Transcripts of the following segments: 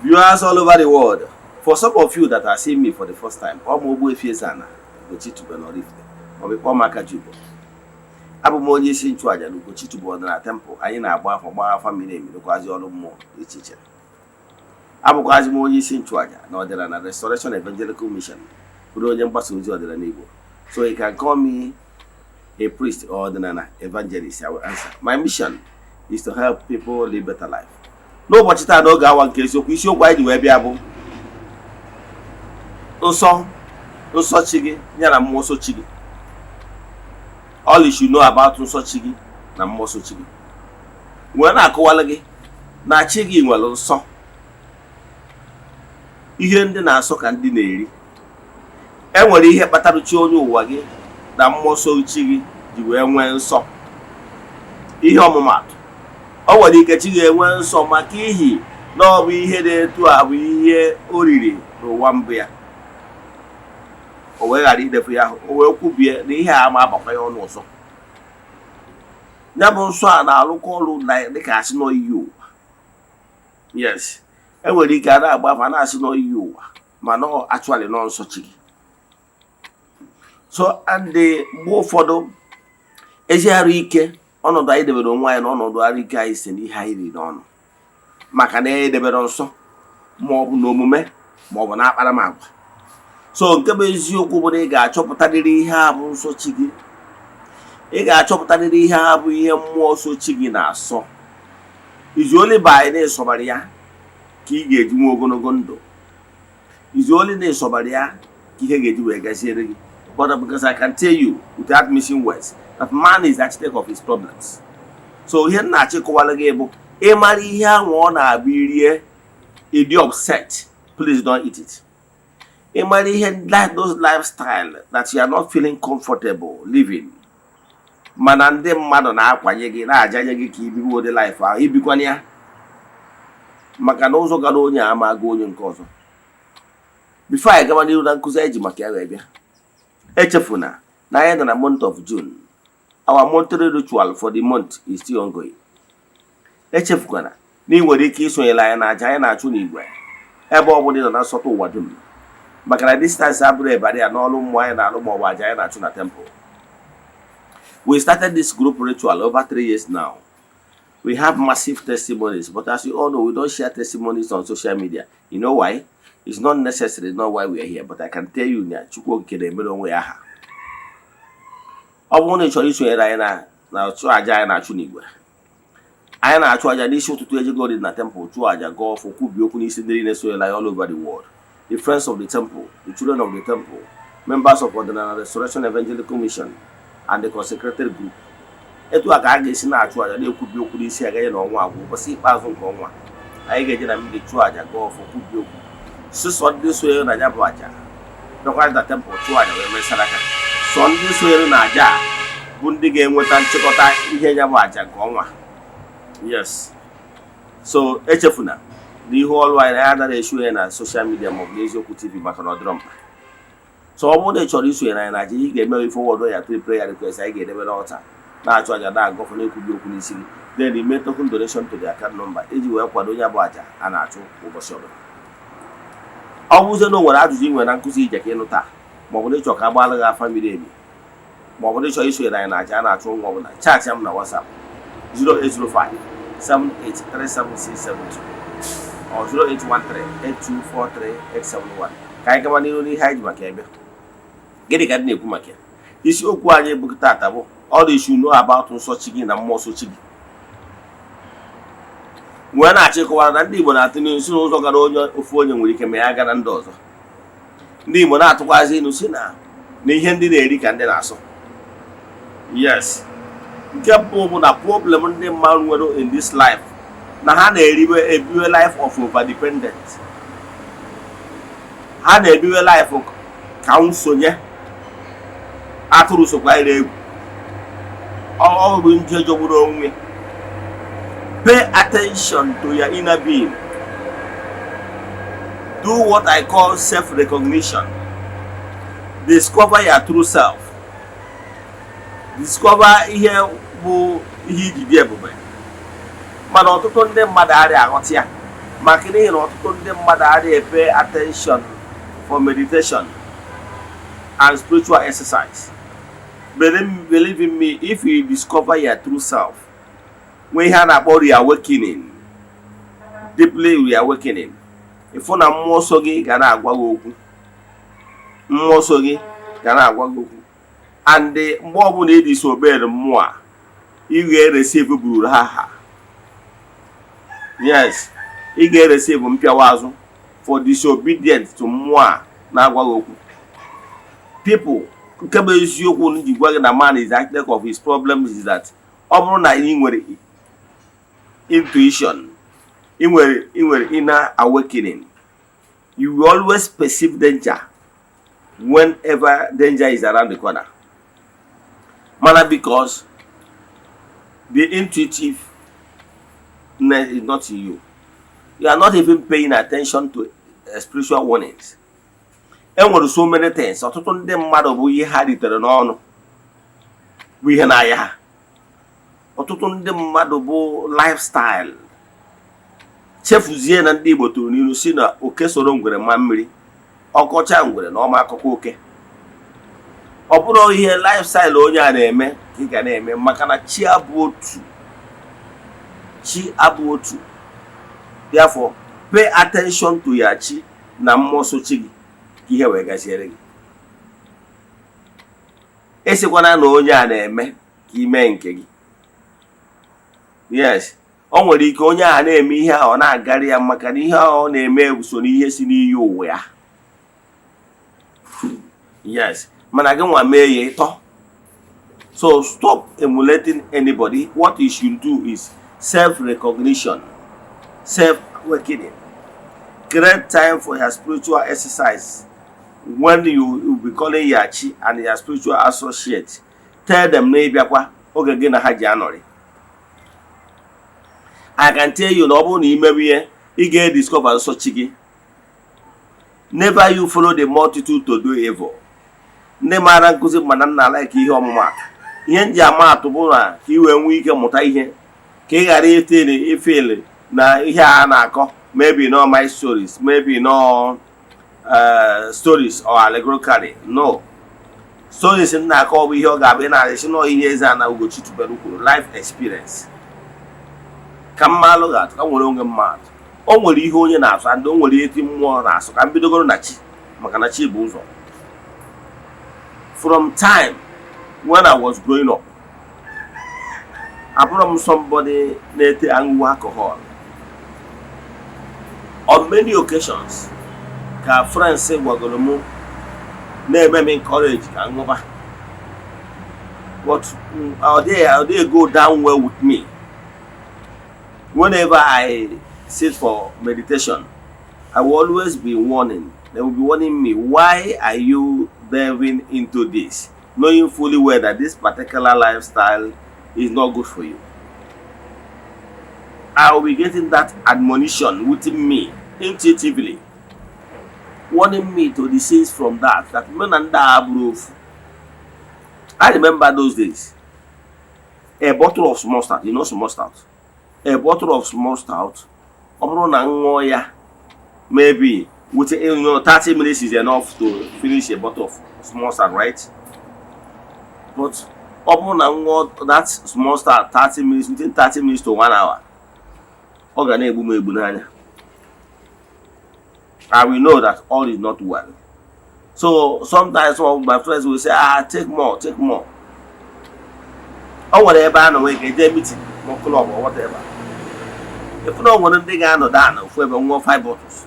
Viewers all over the world, for some of you that are seeing me for the first time, ọ bụ Ogbuefi Eze-Ana Ugochi tubelu Oraifite, maọbụ ịkpọ m Akajiugo. Abụ m onye isi nchụaja na Ugochi tubelu ọdịnala temple. Anyị na-agba afọ, gbaa afa miri emi, rụkwazi ọrụ mmụọ dị iche iche. Abụkwazi m onye isi nchụaja na Ọdịnala Restoration Evangelical Mission, bụrụ onye mgbasa ozi ọdịnala Igbo. So you can call me a priest or ọdịnala evangelist, I will answer. My mission is to help people live better life. N'ụbọchị taa, n'oge awa nke isiokwu, isiokwu anyị ji wee bịa bụ nsọ, nsọ chi gị ya na mmụọ nsọ chi gị. All you should know about nsọ chi gị na mmụọ nsọ chi gị. Wee na-akọwala gị na chi gị nwere nsọ, ihe ndị na-asọ ka ndị na-eri. E nwere ihe kpatara chi onye ụwa gị na mmụọ nsọ chi gị ji wee nwee nsọ. Ihe ọmụmatụ, o nwere ike chi ga-enwe nsọ maka ihi na ọ bụ ihe dị etu a bụ ihe o riri n'ụwa mbụ ya, o wee ghara idefu ya ahụ, o wee kwubie na ihe a ama agbakwa ya ọnụ ọzọ. Ya bụ nsọ a na-arụkọ ọrụ dịka asị nọ iyi ụwa. Yes, e nwere ike a na-agba afa, na-asị nọ iyi ụwa, mana ọ actually nọ nsọ chi gị. So and mgbe ụfọdụ, ezi arụ ike, ọnọdụ anyị debere onwe anyị n'ọnọdụ arụ ike anyị si n'ihe anyị riri n'ọnụ, maka na edebere nsọ, ma ọ bụ n'omume, ma ọ bụ na akparamagwa. So nke bụ eziokwu bụ na ị ga-achọpụtarịrị ihe a bụ nsọ chi gị. Ị ga-achọpụtarịrị ihe a bụ ihe mmụọ nsọ chi gị na-asọ. Izu ole bụ anyị na-esọbara ya ka ị ga-eji nwee ogologo ndụ. Izu ole na-esọbara ya ka ihe ga-eji wee gaziere gị. But because I can tell you without missing words that man is the architect of his problems. So ihe m na-achịkọwara gị bụ, ịmara ihe ahụ ọ na-abụ irie, ịdị upset, please don't eat it. Ịmara ihe like those lifestyle that you are not feeling comfortable living, mana ndị mmadụ na-akwanye gị, na-ajanye gị ka ibiwe ụdị life ahụ, ibikwana ya, maka na ụzọ gara onye a ama aga onye nke ọzọ. Before anyị gaba n'ihu na nkụzi anyị ji maka ya wee bịa, echefuna na anyị nọ na month of June. Our monthly ritual for the month is still ongoing. Echefukwana na ị nwere ike isonyere anyị na aja anyị na-achụ n'igwe ebe ọ bụla ị nọ na nsọtụ ụwa dum, maka na distance abụrụ ebara ya n'ọrụ mmụọ anyị na-alụ ma ọ bụ aja anyị na-achụ na temple. We started this group ritual over 3 years now. We have massive testimonies, but as you all know, we don't share testimonies on social media. You know why? It's not necessary, not why we are here. But I can tell you na Chukwu Okike na-emere onwe ya aha. Ọ bụrụ na ị chọrọ isonyere anyị na chụọ aja anyị na-achụ n'igwe, anyị na-achụ aja n'isi ụtụtụ, ejegori na temple chụọ aja, gọọ ọfọ, kwubie okwu n'isi ndị niile sonyere anyị all over the world, the friends of the temple, the children of the temple, members of Ọdịnala Restoration Evangelical Mission and the consecrated group. Etu a ka a ga-esi na-achụ aja, na-ekwubi okwu n'isi agaghị na ọnwa agwụ. Ụbọchị ikpeazụ nke ọnwa, anyị ga-eje na mmiri chụọ aja, gọọ ọfọ, kwubie okwu. Sịsọ ndị sonyere na ya bụ aja bịakwa na temple chụọ aja wee mesara aka. Sọ ndị sonyere na aja a bụ ndị ga-enweta nchịkọta ihe ya bụ aja nke ọnwa. Yes, so echefuna na ihu ọrụ anyị na ya anaghị eshu ya na social media maọbụ n'Eziokwu TV, maka na ọ dịrọ mkpa. So ọ bụrụ na ị chọrọ isonyere anyị na aja, ị ga-eme forward ya three prayer request anyị ga-edebe n'altar, na-achụ aja, na-agọfọ, na-ekwubi okwu n'isi gị, then ime token donation to the account number iji wee kwado onye bụ aja a na-achụ ụbọchị ọbụla. Ọ bụzie na o nwere ajụjụ ị nwere na nkụzi ije ka ịnụ taa, maọbụ na ịchọ ka a gbaala gị afa miri emi, maọbụ na ịchọ isonyere anyị na aja a na-achụ nwa ọbụla, chat m na WhatsApp 0805 7837672 or 08138243871. Ka anyị gaba n'ihu n'ihe anyị ji maka ya bịa. Gịnị ka ndị na-ekwu maka ya? Isiokwu anyị bụ tata bụ all you should know about nsọ chi gị na mmụọ nsọ chi gị. Wee na-achọ ịkọwara na ndị Igbo na-atụ n'ilu si n'ụzọ gara onye ofu onye nwere ike ma ya gara ndị ọzọ. Ndị Igbo na-atụkwazị ilu si na ihe ndị na-eri ka ndị na-asọ. Yes, nke mbụ bụ na problem ndị mmadụ nwere in this life na ha na-eriwe ebiwe life of overdependent. Ha na-ebiwe life ka nsonye atụrụ sokwa ire egwu. Ọ bụ nje jọgburu onwe. Pay attention to your inner being. Do what I call self-recognition. Discover your true self. Discover ihe bụ ihe iji dị ebube. Mana ọtụtụ ndị mmadụ arịa aghọta ya, maka na ha na-ebiwe life of overdependent. Maka n'ihi na ọtụtụ ndị mmadụ adịghị pay attention for meditation and spiritual exercise. Believe in me, if you discover your true self, nwee ihe a na-akpọ reawakening, deeply reawakening, ịfụ na mmụọ nsọ gị ga na-agwa gị okwu, mmụọ nsọ gị ga na-agwa gị okwu. And mgbe ọbụla ị disobey mmụọ a, ị ga-ereceive buru ha. Yes, ị ga-ereceive mpịawa azụ for disobedient to mmụọ a na-agwa gị okwu. People, nke bụ eziokwu m ji gwa gị na man is the architect of his problems is that ọ bụrụ na ị nwere intuition, ị nwere inner awakening, you will always perceive danger whenever danger is around the corner. Mana because the intuitiveness is not in you, you are not even paying attention to spiritual warnings. E nwere so many things ọtụtụ ndị mmadụ bụ ihe ha ritere n'ọnụ bụ ihe na-aya ha. Ọtụtụ ndị mmadụ bụ lifestyle. Chefuzie na ndị Igbo tụrụ n'ilu si na oke soro ngwere ma mmiri ọkọcha ngwere na ọma akụkọ oke. Ọ bụrụ ihe lifestyle onye a na-eme ka ị ga na-eme, maka na chi abụ otu, chi abụ otu. Therefore, pay attention to ya chi na mmụọ so chi gị ka ihe wee gaziere gị. Esikwana na onye a na-eme ka ime nke gị. Yes, o nwere ike onye a na-eme ihe ahụ, ọ na-agarị ya, maka na ihe ahụ ọ na-eme so n'ihe si n'iyi ụwa ya. Yes, mana gị nwa mee ya ịtọ. So stop emulating anybody. What you should do is self-recognition, self-awakening. Create time for your spiritual exercise. When you will be calling your chi and your spiritual associate, tell them na ịbịakwa oge gị na ha ji anọrị. I can tell you na ọ bụrụ na imewe ihe, ị ga-ediscover nsọ chi gị. Never you follow the multitude to do evil. Ndị maara nkụzi mana nna like ihe ọmụmatụ, ihe m ji ama atụ bụ na ka ị wee nwee ike mụta ihe, ka ị ghara ifeel ifeel na ihe a na-akọ maybe no my stories, maybe no stories or allegorically. No stories m na-akọ bụ ihe ọ ga-abụ ị na-arịsị nọ ihe eze ana Ugochi tubelu kwuru, life experience. Ka mmalụ ga-atụ ka m nwere onwe mmadụ, o nwere ihe onye na-asụ and o nwere ihe mmụọ na-asụ. Ka m bidogoro na chi, maka na chi bụ ụzọ. From time when I was growing up, abụrụ m somebody na-ete aṅụwa alcohol. On many occasions ka friends gwagoro m, na-eme m encourage ka m ṅụba, but ọ dịghị go down well with me. Whenever I sit for meditation, I will always be warning. They will be warning me, "Why are you delving into this, knowing fully well that this particular lifestyle is not good for you?" I will be getting that admonition within me intuitively, warning me to desist from that, that me na ndị a bụrụ ofu. I remember those days, a bottle of small stout, you know small stout, a bottle of small stout, ọ bụrụ na m ṅụọ ya, maybe within 30 minutes is enough to finish a bottle of small stout, right? But ọ bụrụ na m ṅụọ that small stout 30 minutes, within 30 minutes to one hour, ọ ga na-egbu m egbu n'anya. I will know that all is not well. So sometimes some of my friends will say, "Ah, take more, take more." O nwere ebe a nọ nwee ike jee meeting ma club or whatever, ifu na o nwere ndị ga-anọ down ofu ebe ṅụọ five bottles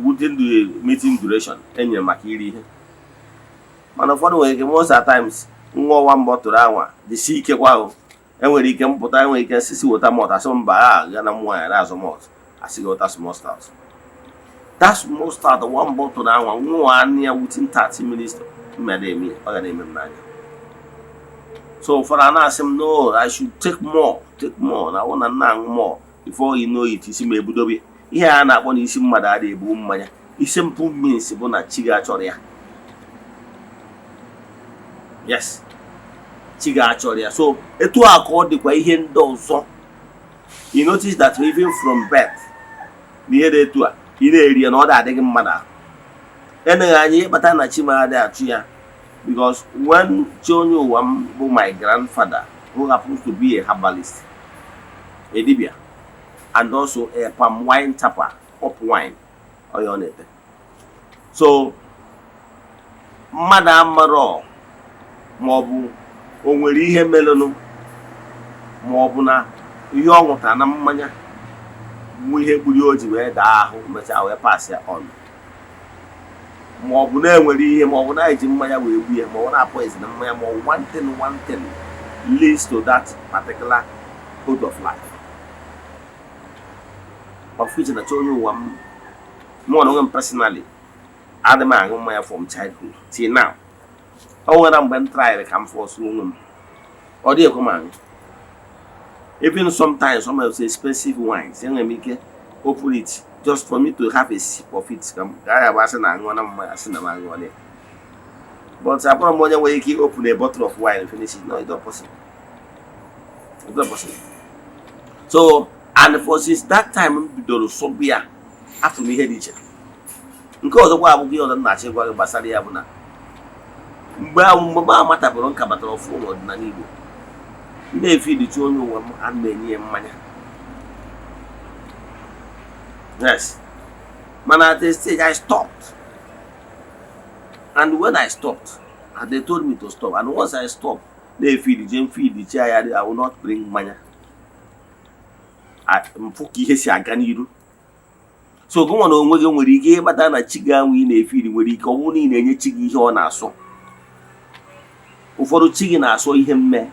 within the meeting duration enyere maka iri ihe. Mana ụfọdụ nwere ike, most at times, ṅụọ one bottle anwa dịsi ike kwa ahụ. Enwere ike mpụta, enwere ike sisi weta malt, asị mba, a ga na mmụọ ya na-azụ malt, asị gị weta small stout. That small stout, one bottle anwa, ṅụọ anụ ya within 30 minutes, mmeda eme ọ ga na-eme m n'anya. So ụfọdụ a na-asị m, "No, I should take more, take more," na ọ na nna aṅụ more. Before you know it, isi m ebudobe. Ihe a na-akpọ na isi mmadụ adịghị ebu mmanya, isi simple means bụ na chi ga-achọrọ ya. Yes, chi ga-achọrọ ya. So etu a ka ọ dịkwa ihe ndị ọzọ. You notice that even from birth, na ihe dị etu a ị na-eri ya na ọ dị-adịghị mmadụ ahụ. Eneghị anya ịkpata na chi m adịghị achụ ya, because when chi onye ụwa m bụ my grandfather, who happens to be a herbalist, a dibia, and also a palm wine tapper, up wine onye ọ na-ete. So mmadụ amarọ ma ọ bụ o nwere ihe merenụ, ma ọ bụ na ihe ọ ṅụtara na mmanya bụ ihe gburu o ji wee daa ahụ, mechaa wee pass ya on, ma ọ bụ na-enwere ihe, ma ọ bụ na-eji mmanya wee gbu ya, ma ọ bụ na poison na mmanya, ma ọ bụ one thing, one thing leads to that particular code of life, of which na chi onye ụwa m, mụ na onwe m personally, adị m aṅụ mmanya from childhood till now. O nwere mgbe m tryịrị ka m force onwe m, ọ dị ekwe m aṅụ. Even sometimes, some of the expensive wines, enwere m ike open it just for me to have a sip of it, ka m ka ya bụ asị na aṅụọ na mmanya, asị na m aṅụọ ya. But abụrụ m onye nwere ike open a bottle of wine and finish it. No, it's not possible, it's not possible. So, and for since that time m bidoro sọbụ ya, afụ m ihe dị iche. Nke ọzọkwa abụghị ihe ọzọ m na-achọ ịgwa gị gbasara ya bụ na mgbe ahụ, mgbe m amatabụrụ nka batara ọfụ n'ọdịnala Igbo, m na-efeedichi onye ụwa m, ana m enye ya mmanya, yes. Mana at a stage I stopped, and when I stopped, and they told me to stop, and once I stop na-efeedi m feedichi ya, I will not bring mmanya. Mfụ ka ihe si aga n'iru. So gị nwa na onwe gị nwere ike ịkpata na chi gị ahụ ị na-efeedi nwere ike ọ bụrụ na ị na-enye chi gị ihe ọ na-asọ. Ụfọdụ chi gị na-asọ ihe mme,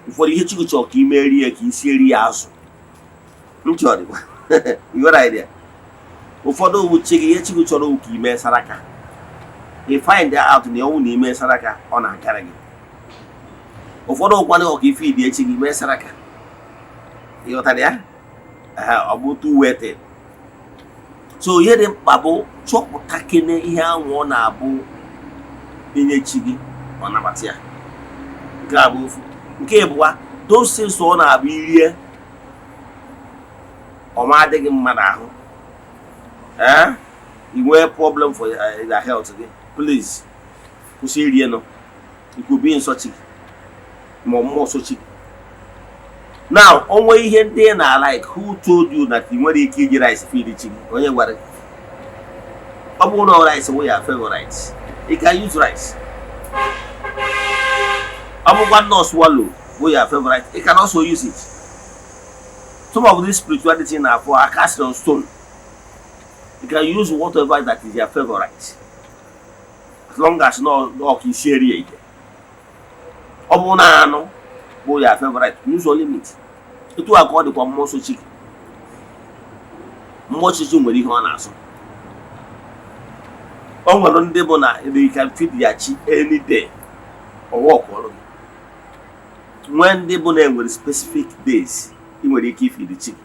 ụfọdụ ihe chi gị chọrọ ka ị merie ya, ka ị sieri ya azụ ntị ọ dịkwa. You got idea? Ụfọdụ owu chi gị, ihe chi gị chọrọ owu ka ị mee saraka. Ị find out na ọnwụ na ime saraka, ọ na-akarị gị. Ụfọdụ ụkwanụ ọka ife idi echi gị mee saraka. Ị ghọtara ya? Ehe, ọ bụ two way thing. So ihe dị mkpa bụ chọpụta kene ihe ahụ ọ na-abụ inye chi gị, ọ nabata ya. Nke a bụ ofu. Nke ịbụa, those things ọ na-abụ irie, ọma adịghị mma n'ahụ, ee, i nwee problem for your health gị, please kwụsị irie nụ. It could be nsọ chi gị ma ọ mmụọ nsọ chi gị. Now, onwe ihe ndị ị na like, who told you that ị nwere ike iji rice feed chi gị? Onye gwara gị? Ọ bụrụ na rice wụ ya favorite, you can use rice. Ọ bụkwa nọ swallow wụ ya favorite, you can also use it. Some of this spirituality na for are cast on stone. You can use whatever that is your favorite, as long as no no ka isi eri ya ite. Ọ bụrụ na anụ bụ ya favorite, use only meat. Etu a ka ọ dịkwa mmụọ nsọ chi gị. Mmụọ chi nwere ihe ọ na-asọ. O nwere ndị bụ na they can feed ya chi any day, ọwa ọkọrọ gị. Nwee ndị bụ na enwere specific days ị nwere ike ifeed chi gị.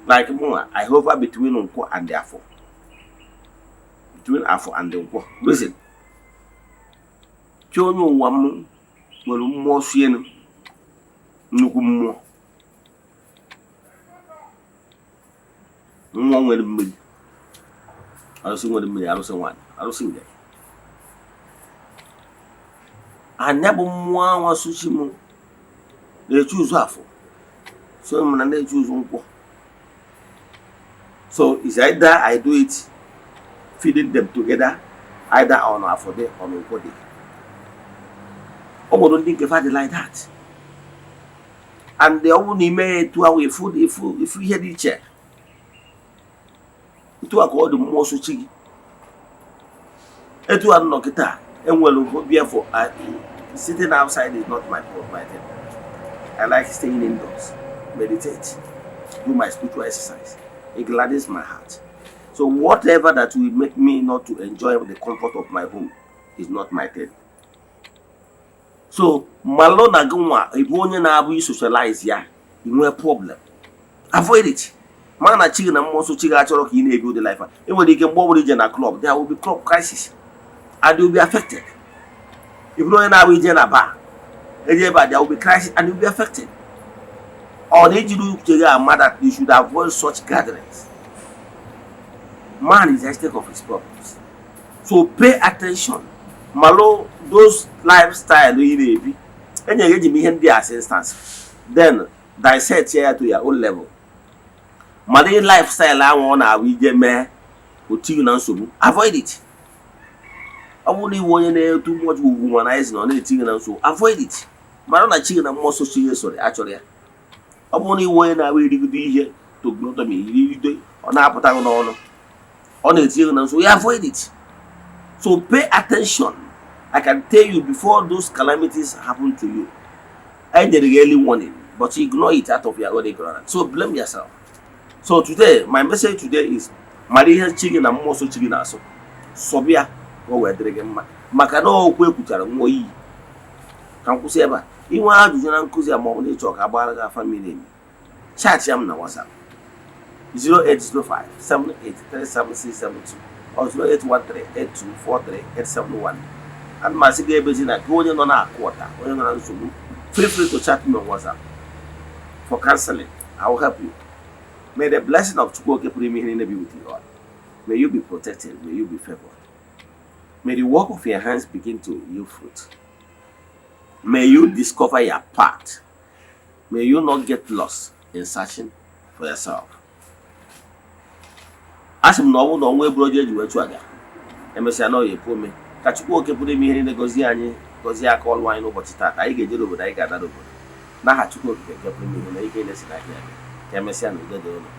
Like mụnwa, I hover between Nkwọ and the Afọ, between Afọ and the Nkwọ. Listen, chi onye ụwa m nwere mmụọ sienu, nnukwu mmụọ, mmụọ nwere mmiri, arụsị nwere mmiri, arụsị nwaanyị, arụsị ngere. Anya bụ mmụọ anwa suchi m na-eche ụzọ Afọ, so m na na-eche ụzọ Nkwọ. So it's either I do it feeding them together, either on Afọ day or Nkwọ day. Ọ nwere ndị nke fa dị like that, and ọ bụrụ na ime ya etu ahụ, efu efu efu ihe dị iche. Etu a ka ọ dị mmụọ sochi gị. Etu a nọ kịta, enwere hobby for sitting outside is not my thing. I like staying indoors, meditate, do my spiritual exercise. It gladdens my heart. So whatever that will make me not to enjoy the comfort of my home is not my thing. So malụ na gị nwa ịbụ onye na-abụ isocialize ya ị nwee problem, avoid it. Ma na chi gị na mmụọ nsọ chi gị achọrọ ka ị na-ebi ụdị life a. E nwere ike mgbe ọ bụla ije na club, there will be club crisis and you will be affected. Ị bụrụ onye na-abụ ije na bar, Eje ebe a, there will be crisis and you will be affected. Ọ na-ejiri uche gị ama that you should avoid such gatherings. Man is the architect of his problems, so pay attention. Malụ those lifestyle ị na-ebi. Enyere eji m ihe ndị a as instance, then dissect ya to your own level. Mara ihe lifestyle ahụ ọ na-abụ ije mee otu na nsogbu, avoid it. Ọ bụrụ na iwe onye na-etu much womanizing, ọ na-eti gị na nsogbu, avoid it. Mara na chi gị na mmụọ sochi ihe soro achọrọ ya. Ọ bụrụ na iwe onye na-abụ irigide ihe to gluttony, irigide, ọ na-apụta gị n'ọnụ, ọ na-eti gị na nsogbu, ya avoid it. So pay attention. I can tell you, before those calamities happen to you, I nyere gị early warning, but you ignore it out of your own ignorance, so blame yourself. So today, my message today is, mara ihe chi gị na mmụọ so chi gị na-asụ sọbịa ka o wee dịrị gị mma, maka na okwu ekwuchara nwụọ iyi. Ka m kwụsị ebe a. Inwe ajụjụ na nkụzi a, ma ọ bụ na ịchọ ka agbara gị afa miri emi, chat ya m na WhatsApp 0805 7837672 or 0813 8243871. Ana m asị gị ebezi na gị onye nọ na-akụ ọta, onye nọ na nsogbu, feel free to chat me on WhatsApp for counseling. I will help you. May the blessing of Chukwu Oke pụrụ ime ihe niile be with you all. May you be protected. May you be favored. May the work of your hands begin to yield fruit. May you discover your path. May you not get lost in searching for yourself. A sị m na ọ bụrụ na ọnwa eburu oji eji wee chụ aja, emesịa na ọ ya epu ome. Ka Chukwu Oke pụrụ ime ihe niile gọzie anyị, gọzie aka ọlụ anyị n'ụbọchị taata. Anyị ga-ejere obodo, anyị ga-adara obodo, n'aha Chukwu Okike nke pụrụ ime ihe na ike na-esi n'aka ya bịa. Ka emesịa na udo dị ụlọ.